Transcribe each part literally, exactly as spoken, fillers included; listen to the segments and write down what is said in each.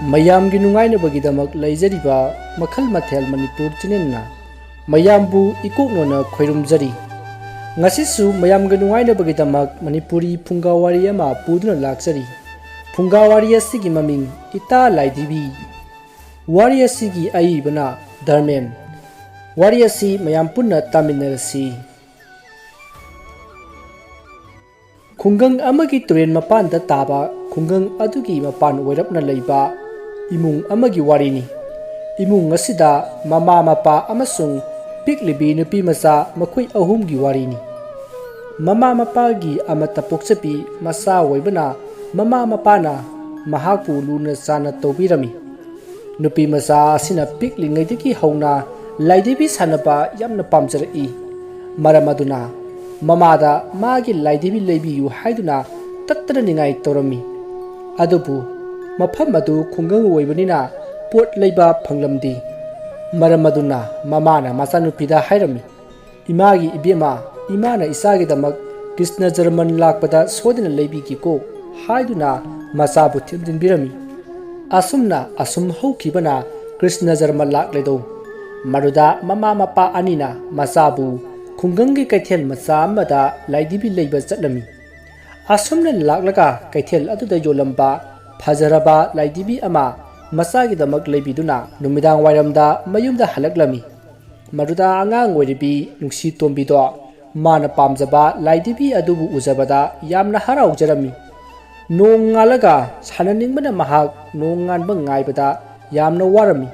ꯃꯌꯥꯝꯒꯤ ꯅꯨꯡꯉꯥꯏꯅꯕꯒꯤꯗꯃꯛ ꯂꯩꯖꯔꯤꯕ ꯃꯈꯜ ꯃꯊꯦꯜ ꯃꯅꯤꯄꯨꯔ ꯆꯦꯅꯦꯜꯅ ꯃꯌꯥꯝꯕꯨ ꯏꯀꯣꯛꯅꯅ ꯈꯣꯏꯔꯨꯝꯖꯔꯤ꯫ ꯉꯁꯤꯁꯨ ꯃꯌꯥꯝꯒꯤ ꯅꯨꯡꯉꯥꯏꯅꯕꯒꯤꯗꯃꯛ ꯃꯅꯤꯄꯨꯔꯤ ꯐꯨꯡꯒꯥ ꯋꯥꯔꯤ ꯑꯃ ꯄꯨꯗꯨꯅ ꯂꯥꯛꯆꯔꯤ꯫ ꯐꯨꯡꯒꯥ ꯋꯥꯔꯤ ꯑꯁꯤꯒꯤ ꯃꯃꯤꯡ ꯏꯇꯥ ꯂꯥꯏꯙꯤꯕꯤ꯫ ꯋꯥꯔꯤ ꯑꯁꯤꯒꯤ ꯑꯏꯕꯅ ꯙꯔꯃꯦꯟ꯫ ꯋꯥꯔꯤ ꯑꯁꯤ ꯃꯌꯥꯝ ꯄꯨꯟꯅ ꯇꯥꯃꯤꯟꯅꯔꯁꯤ꯫ ꯈꯨꯡꯒꯪ ꯑꯃꯒꯤ ꯇꯨꯔꯦꯜ ꯃꯄꯥꯟꯗ ꯇꯥꯕ ꯈꯨꯡꯒꯪ ꯑꯗꯨꯒꯤ ꯃꯄꯥꯟ ꯑꯣꯏꯔꯞꯅ ꯂꯩꯕ ꯏꯃꯨꯡ ꯑꯃꯒꯤ ꯋꯥꯔꯤꯅꯤ꯫ ꯏꯃꯨꯡ ꯑꯁꯤꯗ ꯃꯃꯥ, ꯃꯄꯥ ꯑꯃꯁꯨꯡ ꯄꯤꯛꯂꯤꯕꯤ ꯅꯨꯄꯤ ꯃꯆꯥ ꯃꯈꯣꯏ ꯑꯍꯨꯝꯒꯤ ꯋꯥꯔꯤꯅꯤ꯫ ꯃꯃꯥ ꯃꯄꯥꯒꯤ ꯑꯃꯠꯇ ꯄꯣꯛꯆꯕꯤ ꯃꯆꯥ ꯑꯣꯏꯕꯅ ꯃꯃꯥ ꯃꯄꯥꯅ ꯃꯍꯥꯛꯄꯨ ꯂꯨꯅ ꯆꯥꯟꯅ ꯇꯧꯕꯤꯔꯝꯃꯤ꯫ ꯅꯨꯄꯤ ꯃꯆꯥ ꯑꯁꯤꯅ ꯄꯤꯛꯂꯤꯉꯩꯗꯒꯤ ꯍꯧꯅ ꯂꯥꯏꯙꯤꯕꯤ ꯁꯥꯟꯅꯕ ꯌꯥꯝꯅ ꯄꯥꯝꯖꯔꯛꯏ꯫ ꯃꯔꯝ ꯑꯗꯨꯅ ꯃꯃꯥꯗ ꯃꯥꯒꯤ ꯂꯥꯏꯙꯤꯕꯤ ꯂꯩꯕꯤꯌꯨ ꯍꯥꯏꯗꯨꯅ ꯇꯠꯇꯅ ꯅꯤꯡꯉꯥꯏ ꯇꯧꯔꯝꯃꯤ꯫ ꯑꯗꯨꯕꯨ ꯃꯐꯝ ꯑꯗꯨ ꯈꯨꯡꯒꯪ ꯑꯣꯏꯕꯅꯤꯅ ꯄꯣꯠ ꯂꯩꯕ ꯐꯪꯂꯝꯗꯦ꯫ ꯃꯔꯝ ꯑꯗꯨꯅ ꯃꯃꯥꯅ ꯃꯆꯥꯅꯨꯄꯤꯗ ꯍꯥꯏꯔꯝꯃꯤ, "ꯏꯃꯥꯒꯤ ꯏꯕꯦꯝꯃ, ꯏꯃꯥꯅ ꯏꯆꯥꯒꯤꯗꯃꯛ ꯀ꯭ꯔꯤꯁꯅ ꯖꯔꯃꯟ ꯂꯥꯛꯄꯗ ꯁꯣꯏꯗꯅ ꯂꯩꯕꯤꯒꯦꯀꯣ" ꯍꯥꯏꯗꯨꯅ ꯃꯆꯥꯕꯨ ꯊꯦꯝꯖꯤꯟꯕꯤꯔꯝꯃꯤ꯫ ꯑꯁꯨꯝꯅ ꯑꯁꯨꯝ ꯍꯧꯈꯤꯕꯅ ꯀ꯭ꯔꯤꯁꯅ ꯖꯔꯃꯟ ꯂꯥꯛꯂꯦꯗꯣ꯫ ꯃꯗꯨꯗ ꯃꯃꯥ ꯃꯄꯥ ꯑꯅꯤꯅ ꯃꯆꯥꯕꯨ ꯈꯨꯡꯒꯪꯒꯤ ꯀꯩꯊꯦꯜ ꯃꯆꯥ ꯑꯃꯗ ꯂꯥꯏꯙꯤꯕꯤ ꯂꯩꯕ ꯆꯠꯂꯝꯃꯤ꯫ ꯑꯁꯨꯝꯅ ꯂꯥꯛꯂꯒ ꯀꯩꯊꯦꯜ ꯑꯗꯨꯗ ꯌꯣꯜꯂꯝꯕ ꯐꯖꯔꯕ ꯂꯥꯏꯙꯤꯕꯤ ꯑꯃ ꯃꯆꯥꯒꯤꯗꯃꯛ ꯂꯩꯕꯤꯗꯨꯅ ꯅꯨꯃꯤꯗꯥꯡ ꯋꯥꯏꯔꯝꯗ ꯃꯌꯨꯝꯗ ꯍꯜꯂꯛꯂꯝꯃꯤ꯫ ꯃꯗꯨꯗ ꯑꯉꯥꯡ ꯑꯣꯏꯔꯤꯕꯤ ꯅꯨꯡꯁꯤ ꯇꯣꯝꯕꯤꯗꯣ ꯃꯥꯅ ꯄꯥꯝꯖꯕ ꯂꯥꯏꯙꯤꯕꯤ ꯑꯗꯨꯕꯨ ꯎꯖꯕꯗ ꯌꯥꯝꯅ ꯍꯔꯥꯎꯖꯔꯝꯃꯤ꯫ ꯅꯣꯡ ꯉꯥꯜꯂꯒ ꯁꯥꯟꯅꯅꯤꯡꯕꯅ ꯃꯍꯥꯛ ꯅꯣꯡ ꯉꯥꯟꯕ ꯉꯥꯏꯕꯗ ꯌꯥꯝꯅ ꯋꯥꯔꯝꯃꯤ꯫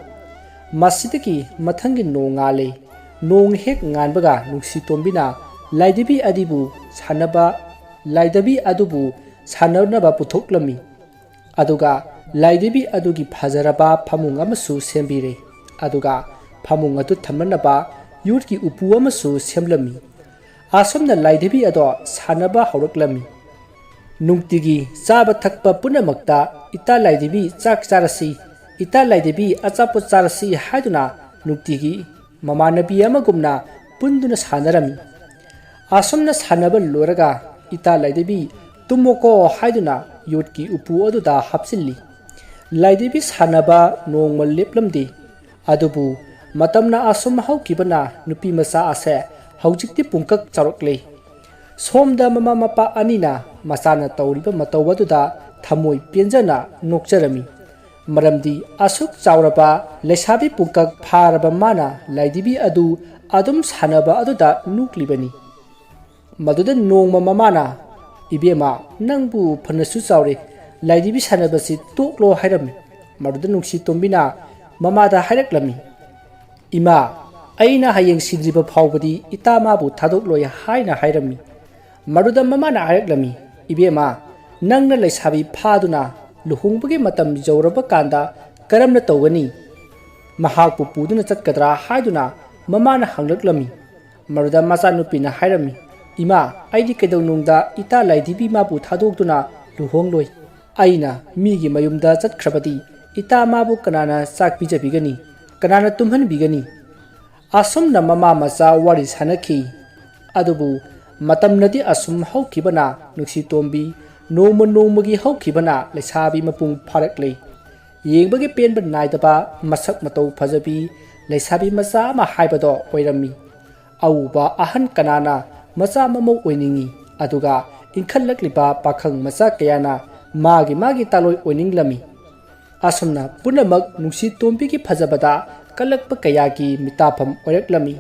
ꯃꯁꯤꯗꯒꯤ ꯃꯊꯪꯒꯤ ꯅꯣꯡ ꯉꯥꯜꯂꯦ꯫ ꯅꯣꯡ ꯍꯦꯛ ꯉꯥꯟꯕꯒ ꯅꯨꯡꯁꯤ ꯇꯣꯝꯕꯤꯅ ꯂꯥꯏꯙꯤꯕꯤ ꯑꯗꯨꯕꯨ ꯁꯥꯟꯅꯕ, ꯂꯥꯏꯙꯤꯕꯤ ꯑꯗꯨꯕꯨ ꯁꯥꯟꯅꯅꯕ ꯄꯨꯊꯣꯛꯂꯝꯃꯤ꯫ ꯑꯗꯨꯒ ꯂꯥꯏꯙꯤꯕꯤ ꯑꯗꯨꯒꯤ ꯐꯖꯔꯕ ꯐꯃꯨꯡ ꯑꯃꯁꯨ ꯁꯦꯝꯕꯤꯔꯦ꯫ ꯑꯗꯨꯒ ꯐꯃꯨꯡ ꯑꯗꯨ ꯊꯝꯅꯅꯕ ꯌꯣꯠꯀꯤ ꯎꯄꯨ ꯑꯃꯁꯨ ꯁꯦꯝꯂꯝꯃꯤ꯫ ꯑꯁꯨꯝꯅ ꯂꯥꯏꯙꯤꯕꯤ ꯑꯗꯣ ꯁꯥꯟꯅꯕ ꯍꯧꯔꯛꯂꯝꯃꯤ꯫ ꯅꯨꯡꯇꯤꯒꯤ ꯆꯥꯕ ꯊꯛꯄ ꯄꯨꯝꯅꯃꯛꯇ "ꯏꯇꯥ ꯂꯥꯏꯙꯤꯕꯤ, ꯆꯥꯛ ꯆꯥꯔꯁꯤ, ꯏꯇꯥ ꯂꯥꯏꯙꯤꯕꯤ, ꯑꯆꯥꯄꯣꯠ ꯆꯥꯔꯁꯤ" ꯍꯥꯏꯗꯨꯅ ꯅꯨꯡꯇꯤꯒꯤ ꯃꯃꯥꯟꯅꯕꯤ ꯑꯃꯒꯨꯝꯅ ꯄꯨꯟꯗꯨꯅ ꯁꯥꯟꯅꯔꯝꯃꯤ꯫ ꯑꯁꯨꯝꯅ ꯁꯥꯟꯅꯕ ꯂꯣꯏꯔꯒ ꯏꯇꯥ ꯂꯥꯏꯙꯤꯕꯤ "ꯇꯨꯝꯃꯣꯀꯣ" ꯍꯥꯏꯗꯨꯅ ꯌꯣꯠꯀꯤ ꯎꯄꯨ ꯑꯗꯨꯗ ꯍꯥꯞꯆꯤꯜꯂꯤ꯫ ꯂꯥꯏꯙꯤꯕꯤ ꯁꯥꯟꯅꯕ ꯅꯣꯡꯃ ꯂꯦꯞꯂꯝꯗꯦ꯫ ꯑꯗꯨꯕꯨ ꯃꯇꯝꯅ ꯑꯁꯨꯝ ꯍꯧꯈꯤꯕꯅ ꯅꯨꯄꯤ ꯃꯆꯥ ꯑꯁꯦ ꯍꯧꯖꯤꯛꯇꯤ ꯄꯨꯡꯀꯛ ꯆꯥꯎꯔꯛꯂꯦ꯫ ꯁꯣꯝꯗ ꯃꯃꯥ ꯃꯄꯥ ꯑꯅꯤꯅ ꯃꯆꯥꯅ ꯇꯧꯔꯤꯕ ꯃꯇꯧ ꯑꯗꯨꯗ ꯊꯃꯣꯏ ꯄꯦꯟꯖꯅ ꯅꯣꯛꯆꯔꯝꯃꯤ꯫ ꯃꯔꯝꯗꯤ ꯑꯁꯨꯛ ꯆꯥꯎꯔꯕ ꯂꯩꯁꯥꯕꯤ ꯄꯨꯡꯀꯛ ꯐꯥꯔꯕ ꯃꯥꯅ ꯂꯥꯏꯙꯤꯕꯤ ꯑꯗꯨ ꯑꯗꯨꯝ ꯁꯥꯟꯅꯕ ꯑꯗꯨꯗ ꯅꯣꯛꯂꯤꯕꯅꯤ꯫ ꯃꯗꯨꯗ ꯅꯣꯡꯃ ꯃꯃꯥꯅ, "ꯏꯕꯦꯝꯃ, ꯅꯪꯕꯨ ꯐꯅꯁꯨ ꯆꯥꯎꯔꯦ, ꯂꯥꯏꯙꯤꯕꯤ ꯁꯥꯟꯅꯕꯁꯤ ꯇꯣꯛꯂꯣ" ꯍꯥꯏꯔꯝꯃꯤ꯫ ꯃꯗꯨꯗ ꯅꯨꯡꯁꯤ ꯇꯣꯝꯕꯤꯅ ꯃꯃꯥꯗ ꯍꯥꯏꯔꯛꯂꯝꯃꯤ, "ꯏꯃꯥ, ꯑꯩꯅ ꯍꯌꯦꯡ ꯁꯤꯗ꯭ꯔꯤꯕ ꯐꯥꯎꯕꯗꯤ ꯏꯇꯥ ꯃꯥꯕꯨ ꯊꯥꯗꯣꯛꯂꯣꯏ" ꯍꯥꯏꯅ ꯍꯥꯏꯔꯝꯃꯤ꯫ ꯃꯗꯨꯗ ꯃꯃꯥꯅ ꯍꯥꯏꯔꯛꯂꯝꯃꯤ, "ꯏꯕꯦꯝꯃ, ꯅꯪꯅ ꯂꯩꯁꯥꯕꯤ ꯐꯥꯗꯨꯅ ꯂꯨꯍꯣꯡꯕꯒꯤ ꯃꯇꯝ ꯌꯧꯔꯕ ꯀꯥꯟꯗ ꯀꯔꯝꯅ ꯇꯧꯒꯅꯤ? ꯃꯍꯥꯛꯄꯨ ꯄꯨꯗꯨꯅ ꯆꯠꯀꯗ꯭ꯔꯥ?" ꯍꯥꯏꯗꯨꯅ ꯃꯃꯥꯅ ꯍꯪꯂꯛꯂꯝꯃꯤ꯫ ꯃꯗꯨꯗ ꯃꯆꯥꯅꯨꯄꯤꯅ ꯍꯥꯏꯔꯝꯃꯤ, "ꯏꯃꯥ, ꯑꯩꯗꯤ ꯀꯩꯗꯧꯅꯨꯡꯗ ꯏꯇꯥ ꯂꯥꯏꯙꯤꯕꯤ ꯃꯥꯕꯨ ꯊꯥꯗꯣꯛꯇꯨꯅ ꯂꯨꯍꯣꯡꯂꯣꯏ꯫ ꯑꯩꯅ ꯃꯤꯒꯤ ꯃꯌꯨꯝꯗ ꯆꯠꯈ꯭ꯔꯕꯗꯤ ꯏꯇꯥ ꯃꯥꯕꯨ ꯀꯅꯥꯅ ꯆꯥꯛ ꯄꯤꯖꯕꯤꯒꯅꯤ? ꯀꯅꯥꯅ ꯇꯨꯝꯍꯟꯕꯤꯒꯅꯤ?" ꯑꯁꯨꯝꯅ ꯃꯃꯥ ꯃꯆꯥ ꯋꯥꯔꯤ ꯁꯥꯟꯅꯈꯤ꯫ ꯑꯗꯨꯕꯨ ꯃꯇꯝꯅꯗꯤ ꯑꯁꯨꯝ ꯍꯧꯈꯤꯕꯅ ꯅꯨꯡꯁꯤ ꯇꯣꯝꯕꯤ ꯅꯣꯡꯃ ꯅꯣꯡꯃꯒꯤ ꯍꯧꯈꯤꯕꯅ ꯂꯩꯁꯥꯕꯤ ꯃꯄꯨꯡ ꯐꯥꯔꯛꯂꯦ꯫ ꯌꯦꯡꯕꯒꯤ ꯄꯦꯟꯕ ꯅꯥꯏꯗꯕ, ꯃꯁꯛ ꯃꯇꯧ ꯐꯖꯕꯤ ꯂꯩꯁꯥꯕꯤ ꯃꯆꯥ ꯑꯃ ꯍꯥꯏꯕꯗꯣ ꯑꯣꯏꯔꯝꯃꯤ꯫ ꯑꯎꯕ ꯑꯍꯟ ꯀꯅꯥꯅ ꯃꯆꯥ ꯃꯃꯧ ꯑꯣꯏꯅꯤꯡꯏ? ꯑꯗꯨꯒ ꯏꯟꯈꯠꯂꯛꯂꯤꯕ ꯄꯥꯈꯪ ꯃꯆꯥ ꯀꯌꯥꯅ ꯃꯥꯒꯤ ꯃꯥꯒꯤ ꯇꯥꯂꯣꯏ ꯑꯣꯏꯅꯤꯡꯂꯝꯃꯤ꯫ ꯑꯁꯨꯝꯅ ꯄꯨꯝꯅꯃꯛ ꯅꯨꯡꯁꯤ ꯇꯣꯝꯕꯤꯒꯤ ꯐꯖꯕꯗ ꯀꯜꯂꯛꯄ ꯀꯌꯥꯒꯤ ꯃꯤꯇꯥꯐꯝ ꯑꯣꯏꯔꯛꯂꯝꯃꯤ꯫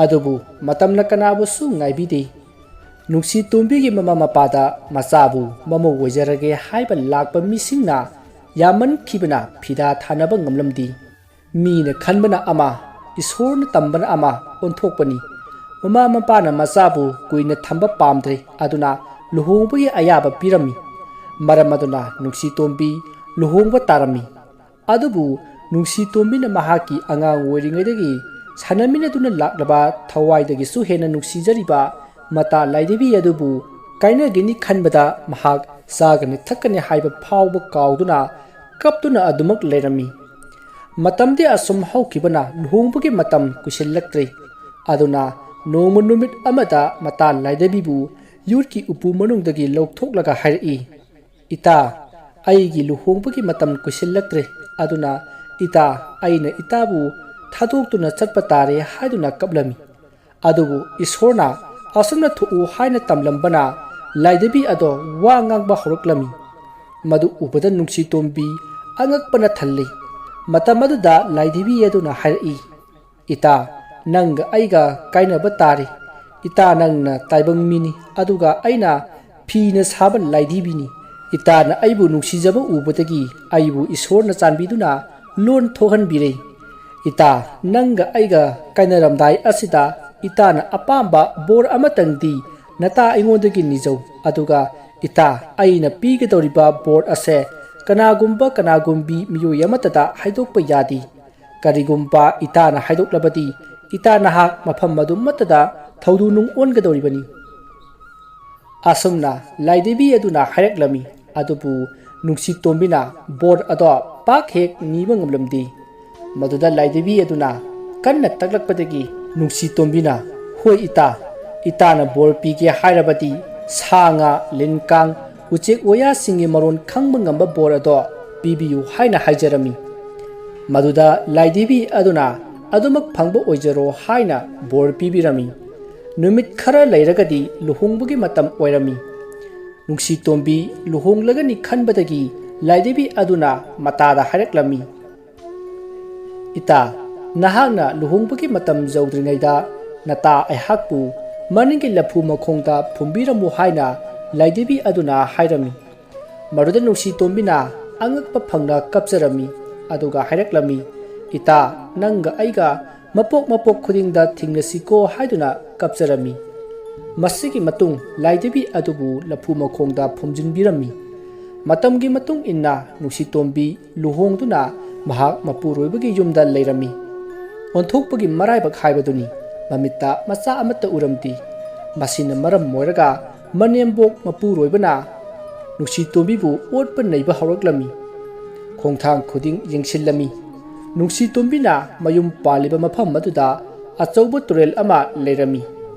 ꯑꯗꯨꯕꯨ ꯃꯇꯝꯅ ꯀꯅꯥꯕꯨꯁꯨ ꯉꯥꯏꯕꯤꯗꯦ꯫ ꯅꯨꯡꯁꯤ ꯇꯣꯝꯕꯤꯒꯤ ꯃꯃꯥ ꯃꯄꯥꯗ ꯃꯆꯥꯕꯨ ꯃꯃꯧ ꯑꯣꯏꯖꯔꯒꯦ ꯍꯥꯏꯕ ꯂꯥꯛꯄ ꯃꯤꯁꯤꯡꯅ ꯌꯥꯝꯃꯟꯈꯤꯕꯅ ꯐꯤꯗꯥ ꯊꯥꯅꯕ ꯉꯝꯂꯝꯗꯦ꯫ ꯃꯤꯅ ꯈꯟꯕꯅ ꯑꯃ, ꯏꯁꯣꯔꯅ ꯇꯝꯕꯅ ꯑꯃ ꯑꯣꯟꯊꯣꯛꯄꯅꯤ꯫ ꯃꯃꯥ ꯃꯄꯥꯅ ꯃꯆꯥꯕꯨ ꯀꯨꯏꯅ ꯊꯝꯕ ꯄꯥꯝꯗ꯭ꯔꯦ, ꯑꯗꯨꯅ ꯂꯨꯍꯣꯡꯕꯒꯤ ꯑꯌꯥꯕ ꯄꯤꯔꯝꯃꯤ꯫ ꯃꯔꯝ ꯑꯗꯨꯅ ꯅꯨꯡꯁꯤ ꯇꯣꯝꯕꯤ ꯂꯨꯍꯣꯡꯕ ꯇꯥꯔꯝꯃꯤ꯫ ꯑꯗꯨꯕꯨ ꯅꯨꯡꯁꯤ ꯇꯣꯝꯕꯤꯅ ꯃꯍꯥꯛꯀꯤ ꯑꯉꯥꯡ ꯑꯣꯏꯔꯤꯉꯩꯗꯒꯤ ꯁꯥꯟꯅꯃꯤꯟꯅꯗꯨꯅ ꯂꯥꯛꯂꯕ ꯊꯋꯥꯏꯗꯒꯤꯁꯨ ꯍꯦꯟꯅ ꯅꯨꯡꯁꯤꯖꯔꯤꯕ ꯃꯇꯥ ꯂꯥꯏꯙꯤꯕꯤ ꯑꯗꯨꯕꯨ ꯀꯥꯏꯅꯒꯅꯤ ꯈꯟꯕꯗ ꯃꯍꯥꯛ ꯆꯥꯒꯅꯤ ꯊꯛꯀꯅꯤ ꯍꯥꯏꯕ ꯐꯥꯎꯕ ꯀꯥꯎꯗꯨꯅ ꯀꯞꯇꯨꯅ ꯑꯗꯨꯃꯛ ꯂꯩꯔꯝꯃꯤ꯫ ꯃꯇꯝꯗꯤ ꯑꯁꯨꯝ ꯍꯧꯈꯤꯕꯅ ꯂꯨꯍꯣꯡꯕꯒꯤ ꯃꯇꯝ ꯀꯨꯏꯁꯤꯜꯂꯛꯇ꯭ꯔꯦ꯫ ꯑꯗꯨꯅ ꯅꯣꯡꯃ ꯅꯨꯃꯤꯠ ꯑꯃꯗ ꯃꯇꯥ ꯂꯥꯏꯙꯤꯕꯤꯕꯨ ꯌꯨꯔꯠꯀꯤ ꯎꯄꯨ ꯃꯅꯨꯡꯗꯒꯤ ꯂꯧꯊꯣꯛꯂꯒ ꯍꯥꯏꯔꯛꯏ, "ꯏꯇꯥ, "ꯑꯩꯒꯤ ꯂꯨꯍꯣꯡꯕꯒꯤ ꯃꯇꯝ ꯀꯨꯏꯁꯤꯜꯂꯛꯇ꯭ꯔꯦ, ꯑꯗꯨꯅ ꯏꯇꯥ, ꯑꯩꯅ ꯏꯇꯥꯕꯨ ꯊꯥꯗꯣꯛꯇꯨꯅ ꯆꯠꯄ ꯇꯥꯔꯦ" ꯍꯥꯏꯗꯨꯅ ꯀꯞꯂꯝꯃꯤ꯫ ꯑꯗꯨꯕꯨ ꯏꯁꯣꯔꯅ "ꯑꯁꯨꯝꯅ ꯊꯣꯛꯎ" ꯍꯥꯏꯅ ꯇꯝꯂꯝꯕꯅ ꯂꯥꯏꯙꯤꯕꯤ ꯑꯗꯣ ꯋꯥ ꯉꯥꯡꯕ ꯍꯧꯔꯛꯂꯝꯃꯤ꯫ ꯃꯗꯨ ꯎꯕꯗ ꯅꯨꯡꯁꯤꯇꯣꯝꯕꯤ ꯑꯉꯛꯄꯅ ꯊꯜꯂꯤ꯫ ꯃꯇꯝ ꯑꯗꯨꯗ ꯂꯥꯏꯙꯤꯕꯤ ꯑꯗꯨꯅ ꯍꯥꯏꯔꯛꯏ, "ꯏꯇꯥ, ꯅꯪꯒ ꯑꯩꯒ ꯀꯥꯏꯅꯕ ꯇꯥꯔꯦ꯫ ꯏꯇꯥ, ꯅꯪꯅ ꯇꯥꯏꯕꯪ ꯃꯤꯅꯤ, ꯑꯗꯨꯒ ꯑꯩꯅ ꯐꯤꯅ ꯁꯥꯕ ꯂꯥꯏꯙꯤꯕꯤꯅꯤ꯫ ꯏꯇꯥꯅ ꯑꯩꯕꯨ ꯅꯨꯡꯁꯤꯖꯕ ꯎꯕꯗꯒꯤ ꯑꯩꯕꯨ ꯏꯁꯣꯔꯅ ꯆꯥꯟꯕꯤꯗꯨꯅ ꯂꯣꯟ ꯊꯣꯛꯍꯟꯕꯤꯔꯦ꯫ ꯏꯇꯥ, ꯅꯪꯒ ꯑꯩꯒ ꯀꯥꯏꯅꯔꯝꯗꯥꯏ ꯑꯁꯤꯗ ꯏꯇꯥꯅ ꯑꯄꯥꯝꯕ ꯕꯣꯔ ꯑꯃꯇꯪꯗꯤ ꯅꯇꯥ ꯑꯩꯉꯣꯟꯗꯒꯤ ꯅꯤꯖꯧ, ꯑꯗꯨꯒ ꯏꯇꯥ, ꯑꯩꯅ ꯄꯤꯒꯗꯧꯔꯤꯕ ꯕꯣꯔ ꯑꯁꯦ ꯀꯅꯥꯒꯨꯝꯕ ꯀꯅꯥꯒꯨꯝꯕꯤ ꯃꯤꯑꯣꯏ ꯑꯃꯠꯇꯗ ꯍꯥꯏꯗꯣꯛꯄ ꯌꯥꯗꯦ꯫ ꯀꯔꯤꯒꯨꯝꯕ ꯏꯇꯥꯅ ꯍꯥꯏꯗꯣꯛꯂꯕꯗꯤ, ꯏꯇꯥ ꯅꯍꯥꯛ ꯃꯐꯝ ꯑꯗꯨꯃꯠꯇꯗ ꯊꯧꯗꯨ ꯅꯨꯡ ꯑꯣꯟꯒꯗꯧꯔꯤꯕꯅꯤ"꯫ ꯑꯁꯨꯝꯅ ꯂꯥꯏꯙꯤꯕꯤ ꯑꯗꯨꯅ ꯍꯥꯏꯔꯛꯂꯝꯃꯤ꯫ ꯑꯗꯨꯕꯨ ꯅꯨꯡꯁꯤꯇꯣꯝꯕꯤꯅ ꯕꯣꯔ ꯑꯗꯣ ꯄꯥꯛ ꯍꯦꯛ ꯅꯤꯕ ꯉꯝꯂꯝꯗꯦ꯫ ꯃꯗꯨꯗ ꯂꯥꯏꯙꯤꯕꯤ ꯑꯗꯨꯅ ꯀꯟꯅ ꯇꯛꯂꯛꯄꯗꯒꯤ ꯅꯨꯡꯁꯤꯇꯣꯝꯕꯤꯅ, "ꯍꯣꯏ ꯏꯇꯥ, ꯏꯇꯥꯅ ꯕꯣꯔ ꯄꯤꯒꯦ ꯍꯥꯏꯔꯕꯗꯤ ꯁꯥ ꯉꯥ, ꯂꯤꯟ ꯀꯥꯡ, ꯎꯆꯦꯛ ꯋꯥꯌꯥꯁꯤꯡꯒꯤ ꯃꯔꯣꯟ ꯈꯪꯕ ꯉꯝꯕ ꯕꯣꯔ ꯑꯗꯣ ꯄꯤꯕꯤꯌꯨ" ꯍꯥꯏꯅ ꯍꯥꯏꯖꯔꯝꯃꯤ꯫ ꯃꯗꯨꯗ ꯂꯥꯏꯙꯤꯕꯤ ꯑꯗꯨꯅ "ꯑꯗꯨꯃꯛ ꯐꯪꯕ ꯑꯣꯏꯖꯔꯣ" ꯍꯥꯏꯅ ꯕꯣꯔ ꯄꯤꯕꯤꯔꯝꯃꯤ꯫ ꯅꯨꯃꯤꯠ ꯈꯔ ꯂꯩꯔꯒꯗꯤ ꯂꯨꯍꯣꯡꯕꯒꯤ ꯃꯇꯝ ꯑꯣꯏꯔꯝꯃꯤ꯫ ꯅꯨꯡꯁꯤꯇꯣꯝꯕꯤ ꯂꯨꯍꯣꯡꯂꯒꯅꯤ ꯈꯟꯕꯗꯒꯤ ꯂꯥꯏꯙꯤꯕꯤ ꯑꯗꯨꯅ ꯃꯇꯥꯗ ꯍꯥꯏꯔꯛꯂꯝꯃꯤ, "ꯏꯇꯥ, ꯅꯍꯥꯛꯅ ꯂꯨꯍꯣꯡꯕꯒꯤ ꯃꯇꯝ ꯌꯧꯗ꯭ꯔꯤꯉꯩꯗ ꯅꯇꯥ ꯑꯩꯍꯥꯛꯄꯨ ꯃꯅꯤꯡꯒꯤ ꯂꯐꯨ ꯃꯈꯣꯡꯗ ꯐꯨꯝꯕꯤꯔꯝꯃꯨ" ꯍꯥꯏꯅ ꯂꯥꯏꯙꯤꯕꯤ ꯑꯗꯨꯅ ꯍꯥꯏꯔꯝꯃꯤ꯫ ꯃꯗꯨꯗ ꯅꯨꯡꯁꯤꯇꯣꯝꯕꯤꯅ ꯑꯉꯛꯄ ꯐꯪꯅ ꯀꯞꯆꯔꯝꯃꯤ, ꯑꯗꯨꯒ ꯍꯥꯏꯔꯛꯂꯝꯃꯤ, "ꯏꯇꯥ, ꯅꯪꯒ ꯑꯩꯒ ꯃꯄꯣꯛ ꯃꯄꯣꯛ ꯈꯨꯗꯤꯡꯗ ꯊꯦꯡꯅꯁꯤꯀꯣ" ꯍꯥꯏꯗꯨꯅ ꯀꯞꯆꯔꯝꯃꯤ꯫ ꯃꯁꯤꯒꯤ ꯃꯇꯨꯡ ꯂꯥꯏꯙꯤꯕꯤ ꯑꯗꯨꯕꯨ ꯂꯐꯨ ꯃꯈꯣꯡꯗ ꯐꯨꯝꯖꯤꯟꯕꯤꯔꯝꯃꯤ꯫ ꯃꯇꯝꯒꯤ ꯃꯇꯨꯡ ꯏꯟꯅ ꯅꯨꯡꯁꯤꯇꯣꯝꯕꯤ ꯂꯨꯍꯣꯡꯗꯨꯅ ꯃꯍꯥꯛ ꯃꯄꯨꯔꯣꯏꯕꯒꯤ ꯌꯨꯝꯗ ꯂꯩꯔꯝꯃꯤ꯫ ꯑꯣꯟꯊꯣꯛꯄꯒꯤ ꯃꯔꯥꯏꯕꯛ ꯍꯥꯏꯕꯗꯨꯅꯤ, ꯃꯃꯤꯠꯇ ꯃꯆꯥ ꯑꯃꯠꯇ ꯎꯔꯝꯗꯦ꯫ ꯃꯁꯤꯅ ꯃꯔꯝ ꯑꯣꯏꯔꯒ ꯃꯅꯦꯝꯕꯣꯛ ꯃꯄꯨꯔꯣꯏꯕꯅ ꯅꯨꯡꯁꯤꯇꯣꯝꯕꯤꯕꯨ ꯑꯣꯠꯄ ꯅꯩꯕ ꯍꯧꯔꯛꯂꯝꯃꯤ꯫ ꯈꯣꯡꯊꯥꯡ ꯈꯨꯗꯤꯡ ꯌꯦꯡꯁꯤꯜꯂꯝꯃꯤ꯫ ꯅꯨꯡꯁꯤꯇꯣꯝꯕꯤꯅ ꯃꯌꯨꯝ ꯄꯥꯜꯂꯤꯕ ꯃꯐꯝ ꯑꯗꯨꯗ ꯑꯆꯧꯕ ꯇꯨꯔꯦꯜ ꯑꯃ ꯂꯩꯔꯝꯃꯤ꯫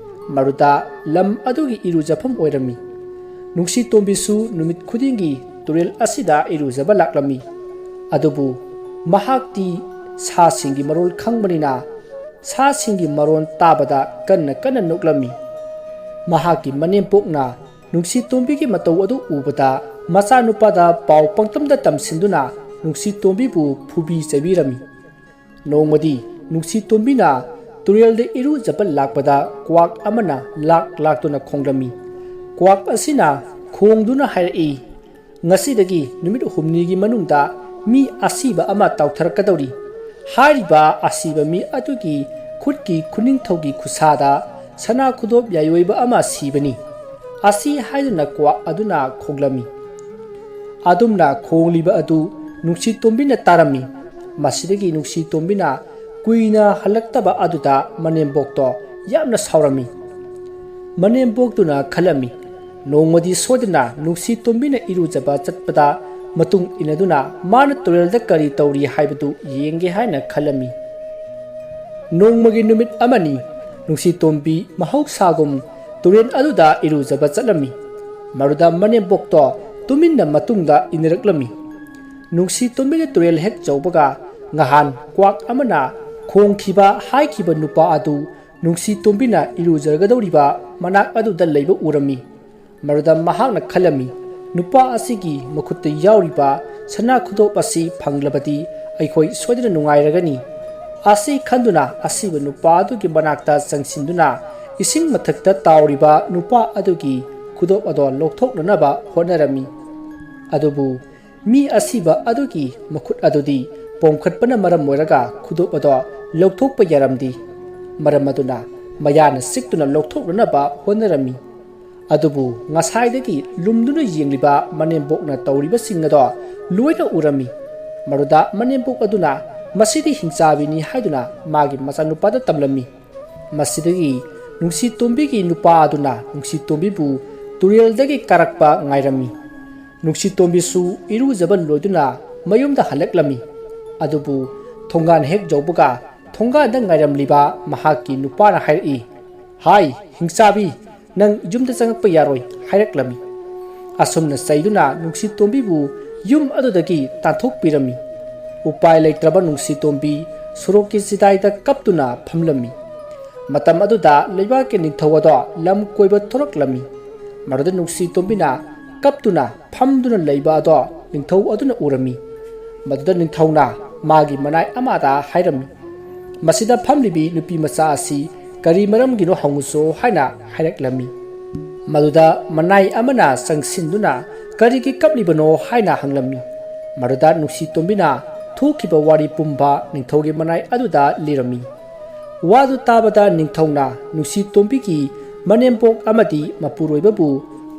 ꯃꯗꯨꯗ ꯂꯝ ꯑꯗꯨꯒꯤ ꯏꯔꯨꯖꯐꯝ ꯑꯣꯏꯔꯝꯃꯤ꯫ ꯅꯨꯡꯁꯤꯇꯣꯝꯕꯤꯁꯨ ꯅꯨꯃꯤꯠ ꯈꯨꯗꯤꯡꯒꯤ ꯇꯨꯔꯦꯜ ꯑꯁꯤꯗ ꯏꯔꯨꯖꯕ ꯂꯥꯛꯂꯝꯃꯤ꯫ ꯑꯗꯨꯕꯨ ꯃꯍꯥꯛꯇꯤ ꯁꯥꯁꯤꯡꯒꯤ ꯃꯔꯣꯜ ꯈꯪꯕꯅꯤꯅ ꯁꯥꯁꯤꯡꯒꯤ ꯃꯔꯣꯜ ꯇꯥꯕꯗ ꯀꯟꯅ ꯀꯟꯅ ꯅꯣꯛꯂꯝꯃꯤ꯫ ꯃꯍꯥꯛꯀꯤ ꯃꯅꯦꯝꯄꯣꯛꯅ ꯅꯨꯡꯁꯤꯇꯣꯝꯕꯤꯒꯤ ꯃꯇꯧ ꯑꯗꯨ ꯎꯕꯗ ꯃꯆꯥꯅꯨꯄꯥꯗ ꯄꯥꯎ ꯄꯪꯇꯝꯗ ꯇꯝꯁꯤꯟꯗꯨꯅ ꯅꯨꯡꯁꯤꯇꯣꯝꯕꯤꯕꯨ ꯐꯨꯕꯤ ꯆꯩꯕꯤꯔꯝꯃꯤ꯫ ꯅꯣꯡꯃꯗꯤ ꯅꯨꯡꯁꯤꯇꯣꯝꯕꯤꯅ ꯇꯨꯔꯦꯜꯗ ꯏꯔꯨꯖꯕ ꯂꯥꯛꯄꯗ ꯀ꯭ꯋꯥꯛ ꯑꯃꯅ ꯂꯥꯛ ꯂꯥꯛꯇꯨꯅ ꯈꯣꯡꯂꯝꯃꯤ꯫ ꯀ꯭ꯋꯥꯛ ꯑꯁꯤꯅ ꯈꯣꯡꯗꯨꯅ ꯍꯥꯏꯔꯛꯏ, "ꯉꯁꯤꯗꯒꯤ ꯅꯨꯃꯤꯠ ꯍꯨꯝꯅꯤꯒꯤ ꯃꯅꯨꯡꯗ ꯃꯤ ꯑꯁꯤꯕ ꯑꯃ ꯇꯥꯎꯊꯔꯛꯀꯗꯧꯔꯤ꯫ ꯍꯥꯏꯔꯤꯕ ꯑꯁꯤꯕ ꯃꯤ ꯑꯗꯨꯒꯤ ꯈꯨꯠꯀꯤ ꯈꯨꯅꯤꯡꯊꯧꯒꯤ ꯈꯨꯠꯁꯥꯗ ꯁꯅꯥ ꯈꯨꯗꯣꯞ ꯌꯥꯏꯑꯣꯏꯕ ꯑꯃ ꯁꯤꯕꯅꯤ"꯫ ꯑꯁꯤ ꯍꯥꯏꯗꯨꯅ ꯀ꯭ꯋꯥꯛ ꯑꯗꯨꯅ ꯈꯣꯡꯂꯝꯃꯤ꯫ ꯑꯗꯨꯝꯅ ꯈꯣꯡꯂꯤꯕ ꯑꯗꯨ ꯅꯨꯡꯁꯤꯇꯣꯝꯕꯤꯅ ꯇꯥꯔꯝꯃꯤ꯫ ꯃꯁꯤꯗꯒꯤ ꯅꯨꯡꯁꯤꯇꯣꯝꯕꯤꯅ ꯀꯨꯏꯅ ꯍꯜꯂꯛꯇꯕ ꯑꯗꯨꯗ ꯃꯅꯦꯝꯕꯣꯛꯇꯣ ꯌꯥꯝꯅ ꯁꯥꯎꯔꯝꯃꯤ꯫ ꯃꯅꯦꯝꯕꯣꯛꯇꯨꯅ ꯈꯜꯂꯝꯃꯤ, "ꯅꯣꯡꯃꯗꯤ ꯁꯣꯏꯗꯅ ꯅꯨꯡꯁꯤꯇꯣꯝꯕꯤꯅ ꯏꯔꯨꯖꯕ ꯆꯠꯄꯗ ꯃꯇꯨꯡ ꯏꯟꯅꯗꯨꯅ ꯃꯥꯅ ꯇꯨꯔꯦꯜꯗ ꯀꯔꯤ ꯇꯧꯔꯤ ꯍꯥꯏꯕꯗꯨ ꯌꯦꯡꯒꯦ" ꯍꯥꯏꯅ ꯈꯜꯂꯝꯃꯤ꯫ ꯅꯣꯡꯃꯒꯤ ꯅꯨꯃꯤꯠ ꯑꯃꯅꯤ ꯅꯨꯡꯁꯤꯇꯣꯝꯕꯤ ꯃꯍꯧꯁꯥꯒꯨꯝ ꯇꯨꯔꯦꯜ ꯑꯗꯨꯗ ꯏꯔꯨꯖꯕ ꯆꯠꯂꯝꯃꯤ꯫ ꯃꯗꯨꯗ ꯃꯅꯦꯝꯕꯣꯛꯇꯣ ꯇꯨꯃꯤꯟꯅ ꯃꯇꯨꯡꯗ ꯏꯟꯅꯔꯛꯂꯝꯃꯤ꯫ ꯅꯨꯡꯁꯤꯇꯣꯝꯕꯤꯅ ꯇꯨꯔꯦꯜ ꯍꯦꯛ ꯌꯧꯕꯒ ꯉꯍꯥꯟ ꯀ꯭ꯋꯥꯛ ꯑꯃꯅ ꯈꯣꯡꯈꯤꯕ ꯍꯥꯏꯈꯤꯕ ꯅꯨꯄꯥ ꯑꯗꯨ ꯅꯨꯡꯁꯤꯇꯣꯝꯕꯤꯅ ꯏꯔꯨꯖꯒꯗꯧꯔꯤꯕ ꯃꯅꯥꯛ ꯑꯗꯨꯗ ꯂꯩꯕ ꯎꯔꯝꯃꯤ꯫ ꯃꯗꯨꯗ ꯃꯍꯥꯛꯅ ꯈꯜꯂꯝꯃꯤ, "ꯅꯨꯄꯥ ꯑꯁꯤꯒꯤ ꯃꯈꯨꯠꯇ ꯌꯥꯎꯔꯤꯕ ꯁꯅꯥ ꯈꯨꯗꯣꯞ ꯑꯁꯤ ꯐꯪꯂꯕꯗꯤ ꯑꯩꯈꯣꯏ ꯁꯣꯏꯗꯅ ꯅꯨꯡꯉꯥꯏꯔꯒꯅꯤ"꯫ ꯑꯁꯤ ꯈꯟꯗꯨꯅ ꯑꯁꯤꯕ ꯅꯨꯄꯥ ꯑꯗꯨꯒꯤ ꯃꯅꯥꯛꯇ ꯆꯪꯁꯤꯟꯗꯨꯅ ꯏꯁꯤꯡ ꯃꯊꯛꯇ ꯇꯥꯎꯔꯤꯕ ꯅꯨꯄꯥ ꯑꯗꯨꯒꯤ ꯈꯨꯗꯣꯞ ꯑꯗꯣ ꯂꯧꯊꯣꯛꯅꯅꯕ ꯍꯣꯠꯅꯔꯝꯃꯤ꯫ ꯑꯗꯨꯕꯨ ꯃꯤ ꯑꯁꯤꯕ ꯑꯗꯨꯒꯤ ꯃꯈꯨꯠ ꯑꯗꯨꯗꯤ ꯄꯣꯝꯈꯠꯄꯅ ꯃꯔꯝ ꯑꯣꯏꯔꯒ ꯈꯨꯗꯣꯞ ꯑꯗꯣ ꯂꯧꯊꯣꯛꯄ ꯌꯥꯔꯝꯗꯦ꯫ ꯃꯔꯝ ꯑꯗꯨꯅ ꯃꯌꯥꯅ ꯆꯤꯛꯇꯨꯅ ꯂꯧꯊꯣꯛꯅꯅꯕ ꯍꯣꯠꯅꯔꯝꯃꯤ꯫ ꯑꯗꯨꯕꯨ ꯉꯁꯥꯏꯗꯒꯤ ꯂꯨꯝꯗꯨꯅ ꯌꯦꯡꯂꯤꯕ ꯃꯅꯦꯝꯕꯣꯛꯅ ꯇꯧꯔꯤꯕꯁꯤꯡ ꯑꯗꯣ ꯂꯣꯏꯅ ꯎꯔꯝꯃꯤ꯫ ꯃꯗꯨꯗ ꯃꯅꯦꯝꯕꯣꯛ ꯑꯗꯨꯅ ꯃꯁꯤꯗꯤ ꯍꯤꯡꯆꯥꯕꯤꯅꯤ ꯍꯥꯏꯗꯨꯅ ꯃꯥꯒꯤ ꯃꯆꯥꯅꯨꯄꯥꯗ ꯇꯝꯂꯝꯃꯤ꯫ ꯃꯁꯤꯗꯒꯤ ꯅꯨꯡꯁꯤꯇꯣꯝꯕꯤꯒꯤ ꯅꯨꯄꯥ ꯑꯗꯨꯅ ꯅꯨꯡꯁꯤꯇꯣꯝꯕꯤꯕꯨ ꯇꯨꯔꯦꯜꯗꯒꯤ ꯀꯥꯔꯛꯄ ꯉꯥꯏꯔꯝꯃꯤ꯫ ꯅꯨꯡꯁꯤꯇꯣꯝꯕꯤꯁꯨ ꯏꯔꯨꯖꯕ ꯂꯣꯏꯗꯨꯅ ꯃꯌꯨꯝꯗ ꯍꯜꯂꯛꯂꯝꯃꯤ꯫ ꯑꯗꯨꯕꯨ ꯊꯣꯡꯒꯥꯟ ꯍꯦꯛ ꯌꯧꯕꯒ ꯊꯣꯡꯒꯥꯟꯗ ꯉꯥꯏꯔꯝꯂꯤꯕ ꯃꯍꯥꯛꯀꯤ ꯅꯨꯄꯥꯅ ꯍꯥꯏꯔꯛꯏ, "ꯍꯥꯏ, ꯍꯤꯡꯆꯥꯕꯤ, ꯅꯪ ꯌꯨꯝꯗ ꯆꯪꯉꯛꯄ ꯌꯥꯔꯣꯏ" ꯍꯥꯏꯔꯛꯂꯝꯃꯤ꯫ ꯑꯁꯨꯝꯅ ꯆꯩꯗꯨꯅ ꯅꯨꯡꯁꯤꯇꯣꯝꯕꯤꯕꯨ ꯌꯨꯝ ꯑꯗꯨꯗꯒꯤ ꯇꯥꯟꯊꯣꯛꯄꯤꯔꯝꯃꯤ꯫ ꯎꯄꯥꯏ ꯂꯩꯇ꯭ꯔꯕ ꯅꯨꯡꯁꯤꯇꯣꯝꯕꯤ ꯁꯣꯔꯣꯛꯀꯤ ꯆꯤꯗꯥꯏꯗ ꯀꯞꯇꯨꯅ ꯐꯝꯂꯝꯃꯤ꯫ ꯃꯇꯝ ꯑꯗꯨꯗ ꯂꯩꯕꯥꯛꯀꯤ ꯅꯤꯡꯊꯧ ꯑꯗꯣ ꯂꯝ ꯀꯣꯏꯕ ꯊꯣꯔꯛꯂꯝꯃꯤ꯫ ꯃꯗꯨꯗ ꯅꯨꯡꯁꯤꯇꯣꯝꯕꯤꯅ ꯀꯞꯇꯨꯅ ꯐꯝꯗꯨꯅ ꯂꯩꯕ ꯑꯗꯣ ꯅꯤꯡꯊꯧ ꯑꯗꯨꯅ ꯎꯔꯝꯃꯤ꯫ ꯃꯗꯨꯗ ꯅꯤꯡꯊꯧꯅ ꯃꯥꯒꯤ ꯃꯅꯥꯏ ꯑꯃꯗ ꯍꯥꯏꯔꯝꯃꯤ, "ꯃꯁꯤꯗ ꯐꯝꯂꯤꯕꯤ ꯅꯨꯄꯤ ꯃꯆꯥ ꯑꯁꯤ ꯀꯔꯤ ꯃꯔꯝꯒꯤꯅꯣ ꯍꯪꯉꯨꯁꯣ" ꯍꯥꯏꯅ ꯍꯥꯏꯔꯛꯂꯝꯃꯤ꯫ ꯃꯗꯨꯗ ꯃꯅꯥꯏ ꯑꯃꯅ ꯆꯪꯁꯤꯟꯗꯨꯅ "ꯀꯔꯤꯒꯤ ꯀꯞꯂꯤꯕꯅꯣ?" ꯍꯥꯏꯅ ꯍꯪꯂꯝꯃꯤ꯫ ꯃꯗꯨꯗ ꯅꯨꯡꯁꯤꯇꯣꯝꯕꯤꯅ ꯊꯣꯛꯈꯤꯕ ꯋꯥꯔꯤ ꯄꯨꯝꯕ ꯅꯤꯡꯊꯧꯒꯤ ꯃꯅꯥꯏ ꯑꯗꯨꯗ ꯂꯤꯔꯝꯃꯤ꯫ ꯋꯥꯗꯨ ꯇꯥꯕꯗ ꯅꯤꯡꯊꯧꯅ ꯅꯨꯡꯁꯤꯇꯣꯝꯕꯤꯒꯤ ꯃꯅꯦꯝꯕꯣꯛ ꯑꯃꯗꯤ ꯃꯄꯨꯔꯣꯏꯕꯕꯨ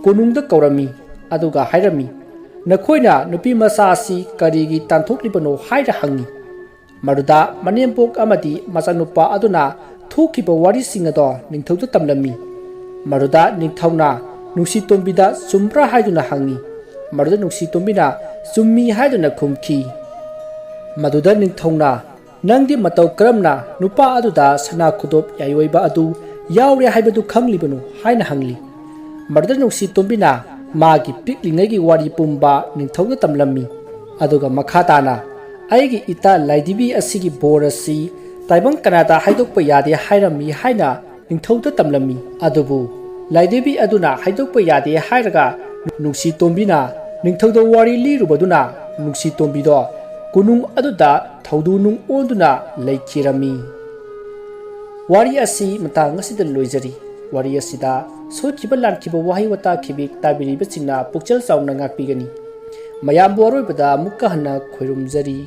ꯀꯣꯅꯨꯡꯗ ꯀꯧꯔꯝꯃꯤ, ꯑꯗꯨꯒ ꯍꯥꯏꯔꯝꯃꯤ, "ꯅꯈꯣꯏꯅ ꯅꯨꯄꯤ ꯃꯆꯥ ꯑꯁꯤ ꯀꯔꯤꯒꯤ ꯇꯥꯟꯊꯣꯛꯂꯤꯕꯅꯣ?" ꯍꯥꯏꯅ ꯍꯪꯉꯤ꯫ ꯃꯗꯨꯗ ꯃꯅꯦꯝꯕꯣꯛ ꯑꯃꯗꯤ ꯃꯆꯥꯅꯨꯄꯥ ꯑꯗꯨꯅ ꯊꯣꯛꯈꯤꯕ ꯋꯥꯔꯤꯁꯤꯡ ꯑꯗꯣ ꯅꯤꯡꯊꯧꯗ ꯇꯝꯂꯝꯃꯤ꯫ ꯃꯗꯨꯗ ꯅꯤꯡꯊꯧꯅ ꯅꯨꯡꯁꯤꯇꯣꯝꯕꯤꯗ ꯆꯨꯝꯕ꯭ꯔꯥ ꯍꯥꯏꯗꯨꯅ ꯍꯪꯉꯤ꯫ ꯃꯗꯨꯗ ꯅꯨꯡꯁꯤꯇꯣꯝꯕꯤꯅ ꯆꯨꯝꯃꯤ ꯍꯥꯏꯗꯨꯅ ꯈꯨꯝꯈꯤ꯫ ꯃꯗꯨꯗ ꯅꯤꯡꯊꯧꯅ, "ꯅꯪꯗꯤ ꯃꯇꯧ ꯀꯔꯝꯅ ꯅꯨꯄꯥ ꯑꯗꯨꯗ ꯁꯅꯥ ꯈꯨꯗꯣꯞ ꯌꯥꯏꯑꯣꯏꯕ ꯑꯗꯨ ꯌꯥꯎꯔꯦ ꯍꯥꯏꯕꯗꯨ ꯈꯪꯂꯤꯕꯅꯣ?" ꯍꯥꯏꯅ ꯍꯪꯂꯤ꯫ ꯃꯗꯨꯗ ꯅꯨꯡꯁꯤꯇꯣꯝꯕꯤꯅ ꯃꯥꯒꯤ ꯄꯤꯛꯂꯤꯉꯩꯒꯤ ꯋꯥꯔꯤ ꯄꯨꯝꯕ ꯅꯤꯡꯊꯧꯗ ꯇꯝꯂꯝꯃꯤ꯫ ꯑꯗꯨꯒ ꯃꯈꯥ ꯇꯥꯅ, "ꯑꯩꯒꯤ ꯏꯇꯥ ꯂꯥꯏꯙꯤꯕꯤ ꯑꯁꯤꯒꯤ ꯕꯣꯔ ꯑꯁꯤ ꯇꯥꯏꯕꯪ ꯀꯅꯥꯗ ꯍꯥꯏꯗꯣꯛꯄ ꯌꯥꯗꯦ ꯍꯥꯏꯔꯝꯃꯤ" ꯍꯥꯏꯅ ꯅꯤꯡꯊꯧꯗ ꯇꯝꯂꯝꯃꯤ꯫ ꯑꯗꯨꯕꯨ ꯂꯥꯏꯙꯤꯕꯤ ꯑꯗꯨꯅ ꯍꯥꯏꯗꯣꯛꯄ ꯌꯥꯗꯦ ꯍꯥꯏꯔꯒ ꯅꯨꯡꯁꯤꯇꯣꯝꯕꯤꯅ ꯅꯤꯡꯊꯧꯗ ꯋꯥꯔꯤ ꯂꯤꯔꯨꯕꯗꯨꯅ ꯅꯨꯡꯁꯤꯇꯣꯝꯕꯤꯗꯣ ꯀꯣꯅꯨꯡ ꯑꯗꯨꯗ ꯊꯧꯗꯨ ꯅꯨꯡ ꯑꯣꯟꯗꯨꯅ ꯂꯩꯈꯤꯔꯝꯃꯤ꯫ ꯋꯥꯔꯤ ꯑꯁꯤ ꯃꯇꯥꯡ ꯑꯁꯤꯗ ꯂꯣꯏꯖꯔꯤ꯫ ꯋꯥꯔꯤ ꯑꯁꯤꯗ ꯁꯣꯏꯈꯤꯕ ꯂꯥꯟꯈꯤꯕ ꯋꯥꯍꯩ ꯋꯥꯇꯥ ꯈꯤꯕꯤꯛ ꯇꯥꯕꯤꯔꯤꯕꯁꯤꯡꯅ ꯄꯨꯛꯆꯦꯜ ꯆꯥꯎꯅ ꯉꯥꯛꯄꯤꯒꯅꯤ꯫ ꯃꯌꯥꯝꯕꯨ ꯑꯔꯣꯏꯕꯗ ꯑꯃꯨꯛꯀ ꯍꯟꯅ ꯈꯣꯏꯔꯨꯝꯖꯔꯤ꯫